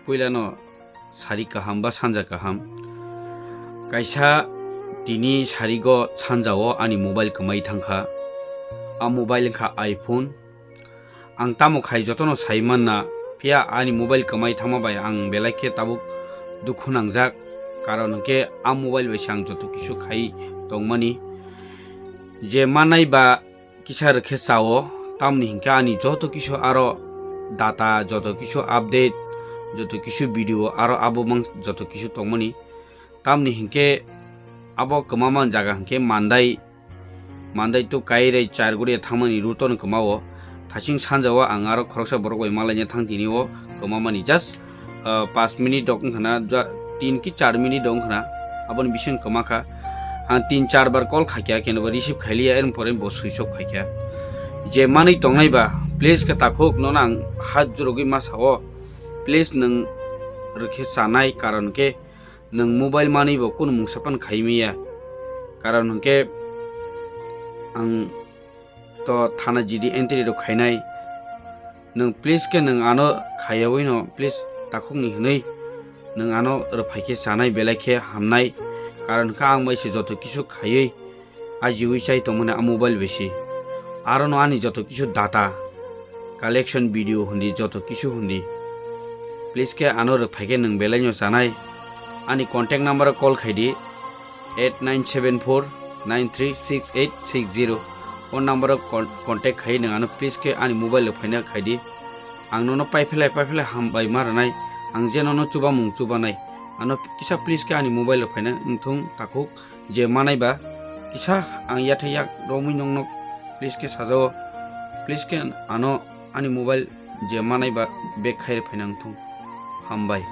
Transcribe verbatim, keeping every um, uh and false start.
Puilano sari kaham ba sanja kaham. Kaisa tini sarigo sanjao ani mobile kwmai thangkha. A mobile wngkha iPhone. Ang tamo khai jotono sai manna, phiya ani mobile kwmai thangma bai ang belai khe tabuk dukhu nangjak, karon hwnkhe a mobile bai se ang joto kisu khai tongmani. Je manai ba kisa rwkhe chao, tamni hinkhe ani joto kisu aro data, joto kisu update, joto kisu video aro abo mang joto kisu tongmani. Tamni hinkhe abo kwmamani jaga hinkhe Mandai, Mandai to Kairai Charguri thangmani route-o kwmao. Thasing sanjao ang aro khoroksa borok bai malaina thang tini o kwmamani just, ah, paanch minute rok wngkha na, ja-, tin ki char minute rok wngkha na, aboni bising kwma kha. Ang tin char bar call khaikha, keno ba receive khailiya, eroni pore bo switch off khaikha. Je manwi tongnai ba, please khe takhuk nono ang hat jurugwi ma sao, please nwng rwkhe chanai, karon khe nwng mobile manwi bo kunu mungsa pan khai maya, karon hwnkhe ang to thana G D entry rok khainai. Nwng please khe nwng ano khaiyawi no please takhukni hwnwi nwng ano rwphai khe chanai belai khe hamnai. Karon khe ang bai se joto kisu khaiwi ajiwi chai tongmani a mobile bai se. Aro no ani joto kisu data, collection video hundi joto kisu hundi. Please khe ano rwphai khe nwng belai no chanai. Ani contact number o call khaidi eight nine seven four nine three six eight six zero. O number o con-, contact khai nwng ano please khe ani mobile o phaina khaidi. Ang nono paiphelai paiphelai hambai ma rwnai. Ang je nono chubamung chubanai. Ano kisa please khe ani mobile o phaina wngthung takhuk. Je manai ba kisa ang yathai yak romwi nong nok please khe sajao. Please khe ano ani mobile je manai ba back khai phaina wngthung. Hambai.